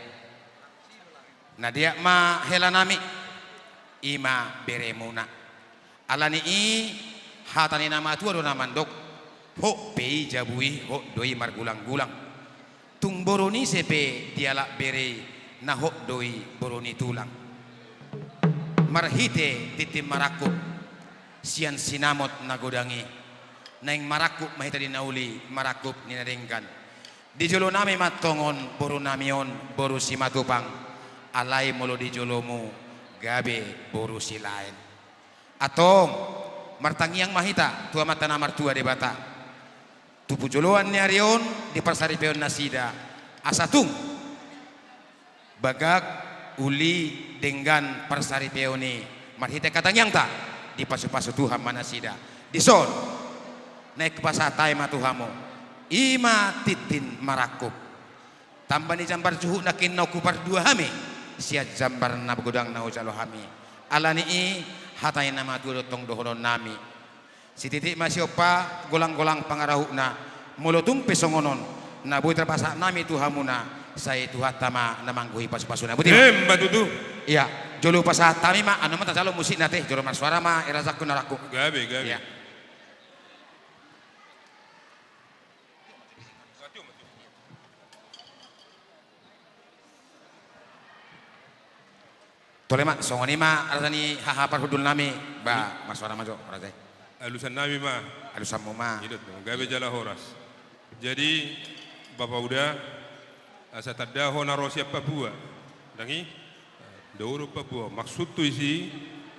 Na deak ma helanami, i ma beremuna. Ala ni i, hata ni na matua do na mandok, hot pe i jabu i, hot do i margulang-gulang. Tung boru ni ise pe dialap bere i, na hot do i boru ni tulang. Marhite tintin marangkup sian sinamot na godang i, naeng marangkup ma hita di na uli, marangkup ni na denggan. Di jolonami ma antong on borunami on, boru Simatupang, alai molo di jolomu gabe boru Silaen. Antong, martangiang ma hita tu Amanta na martua Debata, tu pujoloan ni ari on, di parsaripeon nasida, asa tung bagak, uli, denggan parsaripeon i, marhite angka tangiangta, dipasu-pasu Tuhan ma nasida. Dison, naeng hupasahat hami ma tu hamu, i ma tintin marangkup. Tamba ni jambar juhut nangkin na hupardua hami sian jambar na godang na hujalo hami. Ala ni i, hata ni na matua do antong dohononnami. Sititi ma siompa, golang-golang pangarahutna. Molo tung pe songon on na boi tarpasahat nami tu hamuna, sai Tuhanta ma na manggohi pasu-pasuna. Boti ma? Emma tutu. Ia, jolo pasahat hami ma, anu ma tajalo musikna ate, jolo marsuara ma i raja na rangkup. Gabe, gabe. Ia. Tole ma, songon i ma raja ni haha parhundulnami, ba, marsuara ma jo, raja i. Alusannami ma. Alusanmu ma. I do, gabe jala horas. Jadi, Bapa Uda, asa tanda ho na ro sian Papua. Ndang i? Dao do Papua. Maksudhu disi,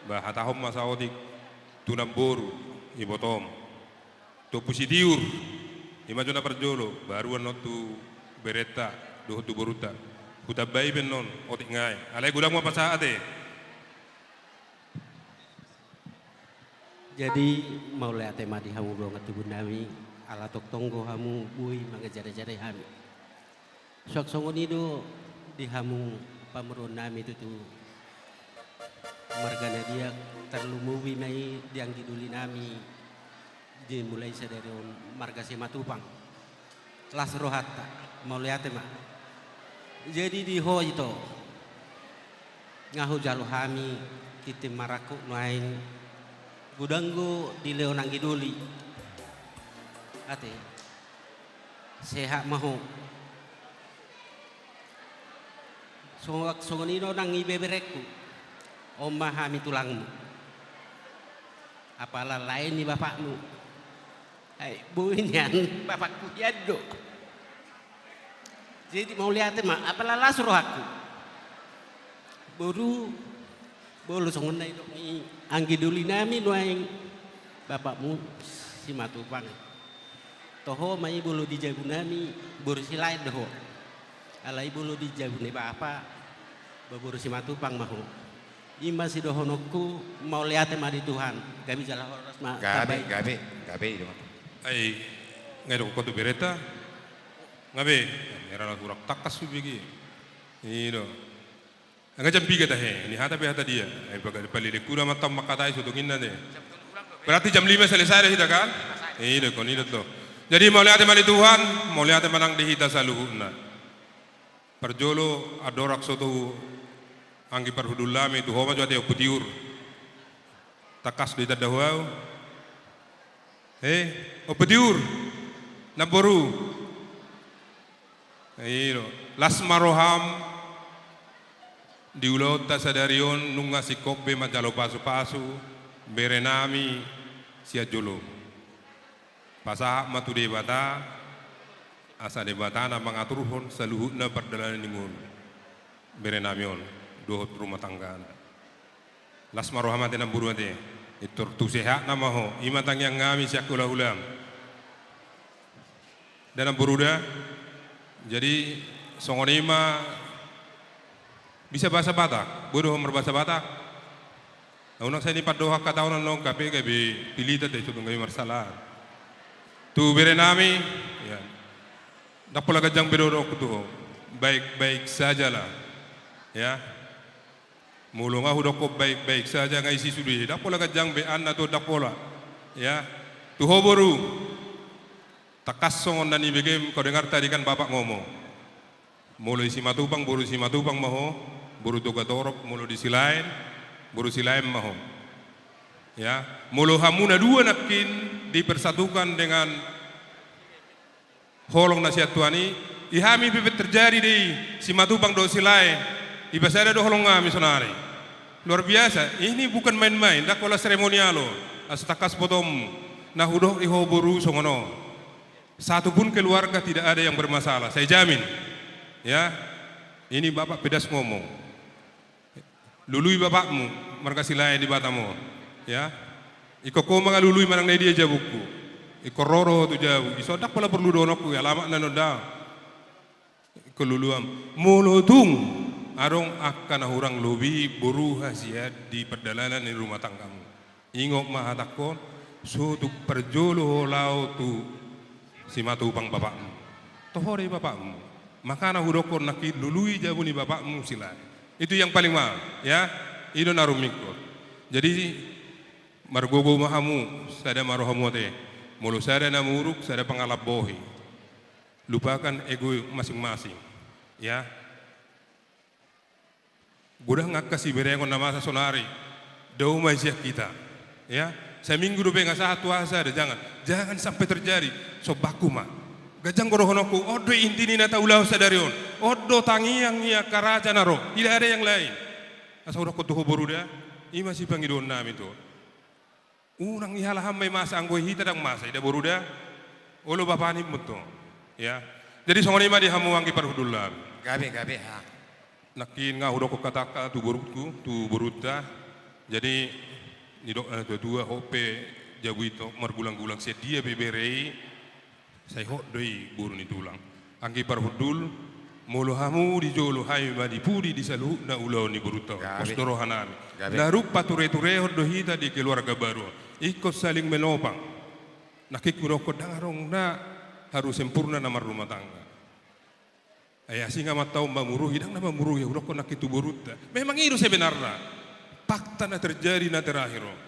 ba, hatahon ma saotik tu namboru, ibotom. Tu Ompu Sitiur, i ma jo na parjolo, baru annon tu berenta, dohot tu borunta. Hutambai pe annon, otik nai. Alai godang ma pasahat ate. Jadi, mauliate ma di hamu dongan tubunami, ala tongtong do hamu boi manjadejade hami. Suang songon i do di hamu pamoruonnami tutu. Marga na dia, tarlumobi ma i di anggi dolinami, dimulai sadari on marga Simatupang. Las rohanta, mauliate ma. Jadi di ho ito, nga hujalo hami tintin marangkup nuaeng, godang do dilehon anggi doli. Ate. Sehat ma ho. Songon, songon i do nang ibeberengku. On ma hami tulangmu. Apala lae ni bapakmu. Ai, boi nian bapakku hian do. Jadi mauliate ma, apala las rohangku. Boru, molo songon na nidok ni anggi dolinami nuaeng, bapakmu Simatupang. Toho ma i molo di jabunami, boru Silaen do ho. Alai molo di jabu ni bapa, ba boru Simatupang ma ho. I ma sidohononku, mauliate ma di Tuhan. Gabe jala horas ma. Gabe, gabe, gabe, i do. Ai, nga didok ho tu berenta. Nga be, hera na hurang tangkas hubege. I do. Angka jam piga tahe, ni hata pe hata dia. Ai, paga-, palilekuna mantong mangkatai so tonginna te. Berarti jam lima selesai do hita kan? I do, ingkon i do to. Jadi, mauliate ma di Tuhan, mauliate ma nang di hita saluhutna. Parjolo, andorang so tu anggi parhundulnami, tu ho ma jo ate Ompu Tiur. Tangkas do itanda ho au. He, Ompu Tiur, namboru. I do, las ma roham, di ulaonta sadari on nunga singkop be manjalo pasu-pasu, berenami, sian jolo. Pasahat ma tu Debata, asa Debata na mangaturhon saluhutna pardalanan ni ngolu. Berenami on, dohot rumah tanggana. Las ma roham ate namboru ate. Pintor tu sehatna ma ho. I ma tangiangnami sian hulahulam. Da namboru da. Jadi, songon i ma bisa bahasa Batak. Boi do ho marbahasa Batak. Unang sai ni pandohan hata on annon gabe, gabe pilita te, so tung gabe marsala. Tu berenami, ya. Ndang pola ganjang be dohononku tu ho. Baik-baik sajalah. Ya. Molo nga hudokkon baik-baik saja nga isi sude, ndang pola ganjang be anna tu, ndang pola. Ya. Tu ho boru. Tangkas songon na nibegem, kau dengar tadi kan bapak ngomong. Molo i Simatupang, boru Simatupang ma ho. boru Togatorop, molo di Silaen, boru Silaen ma ho. Ya, molo hamu na dua nangkin dipersatukan dengan holong na sian Tuhan i, di hami pe terjadi do i, Simatupang dohot Silaen, dipasada do holong nami sonari. Luar biasa, ini bukan main-main, ndang pola seremonial on, asa tangkas potommu, na hudok di ho boru songon on. Satu pun keluarga tidak ada yang bermasalah, saya jamin. Ya, ini Bapak pedas ngomong. Lului bapakmu, marga Silaen di Batam on. Ya. Ingkon ho ma nga lului manang na dia jabungku. Ingkon ro do ho tu jabu. Dison ndang pola porlu dohononku, ya, alamatna non da. Ingkon lului am. Molo tung adong angka na hurang lobi boru hasian di pardalanan ni rumah tanggamu, ingot ma hatangkon, so tung parjolo ho laho tu Simatupang bapakmu. Toho do i bapakmu. Makana hudokkon nangkin lului jabu ni bapakmu Silaen. Itu yang paling mahal, ya. I do na rumingkot. Jadi, margogo ma hamu, sada ma rohamu ate. Molo sada na muruk, sada pangalap bohi. Lupakan ego masing-masing, ya. Godang angka siberengon na masa sonari, dao ma i sian hita. Ya, saminggu dope nga sahat tu aha sada, jangan. Jangan sampai terjadi. Sombangku ma. Ganjang do dohononku, on do inti ni na taulahon sadari on. On do tangiang ni angka raja na ro. Tidak ada yang lain. Asa hudokkon tu ho boru da, i ma sipangidoon nami tu ho. Unang ihalahan ma i masa, anggo hita ndang masa, ida boru da. Olo bapa ni muto. Ya. Jadi songon i ma di hamu anggi parhundul nami. Gabe, gabe, ha. Nangkin nga hudokkon hata angka tu borungku, tu borunta. Jadi, nidok na tua-tua, hot pe jabu i tong margulang-gulang sian dia pe bere i. Sai hot do i boru ni tulang. Anggi parhundul, molo hamu di jolo, hami ma di pudi di saluhutna ulaon ni borunta on. Gabe. Pos do roha nami. Gabe. Na rap pature-turehon do hita di keluarga baru on. Ingkon saling menopang. Nangkin hudokkon ndang adong na harus sempurna na marrumah tangga. Ai asing amanta on mamuruhi, ndang na mamuruhi, hudokkon nangkin tu borunta. Memang i do sebenarna. Fakta na terjadi na terakhir on.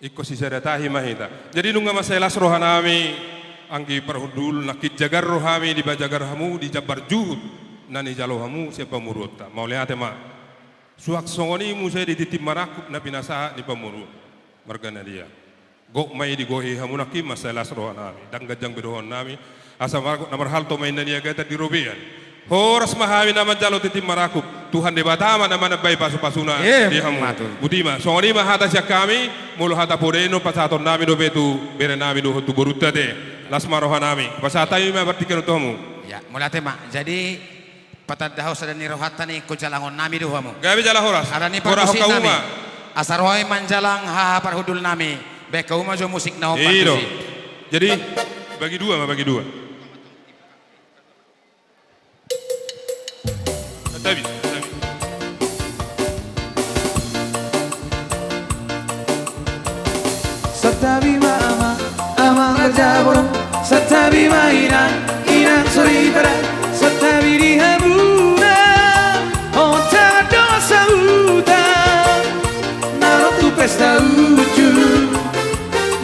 Ingkon sisada tahi ma hita. Jadi nunga mansai las roha nami, anggi parhundul, nangkin jagar roha nami, dipajagar hamu, dijambar juhut na nijalo hamu sian pamoruonta. Mauliate ma. Suang songon i muse di tintin marangkup na pinasahat ni pamoruon. Marga Nadia. Gok ma i digohi hamu nangkin, mansai las roha nami. Ndang ganjang be dohonon nami. Asa marangkup na marhalto ma inna ni agatan di robean. Horas ma hami na manjalo tintin marangkup. Tuhan Debata ma na manambai pasu-pasuna di hamu. Emma tutu. Botima, songon i ma hata sian hami, molo hata poda i na pasahaton nami dope tu bere nami dohot tu borunta ate. Las ma roha nami. Pasahat hami ma partingkian on tu hamu. Ya, mauliate ma. Jadi, patanda ho sada ni rohanta, ingkon jalangon nami do hamu. Gabe jala horas. Ala ni parmusik nami. Asa ro hami manjalang haha parhundul nami. Baen hamu ma jo musik na hombar tusi. I do. Jadi, bagi dua ma, bagi dua. Santabi, santabi. Santabi ma amang, amang raja bolon. Santabi ma inang, inang soripada. Santabi di hamuna, on tangan dongan sahuta. Na ro tu pesta uju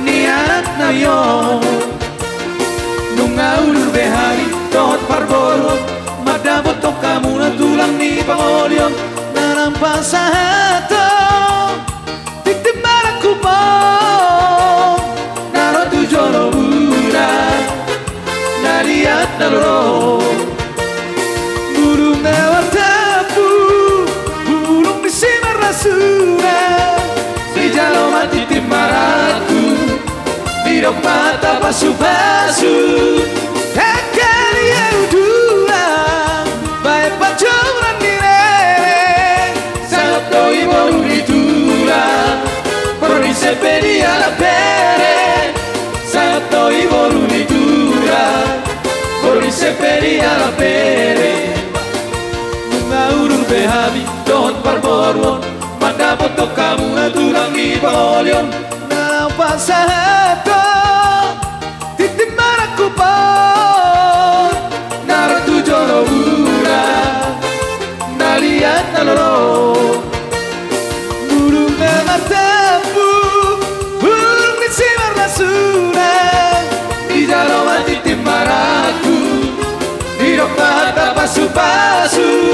ni anak nami on. Nunga udur be hami dohot parboruon, mandapothon hamuna tulang ni pangoli on, na naeng pasahathon tintin marangkup on, na ro tu jolo muna, na liat na lolo. Bulung na martampu, bulung ni simarlasuna, dijalo ma tintin marangkup, didok ma hata pasu-pasu. Angka dia uduran, baen panjouran ni rere, sahat do i boru ni tulang, boru ni sempe di anak bere. Sahat do i boru ni tulang, boru ni sempe di anak bere. Nunga udur be hami dohot parboruon, mandapothon hamuna tulang ni pangoli on, na naeng pasahathon tintin marangkup on, na ro tu jolo muna, na liat na lolo. Bulung na martampu, bulung ni simarlasuna, dijalo ma tintin marangkup, didok ma hata pasu-pasu.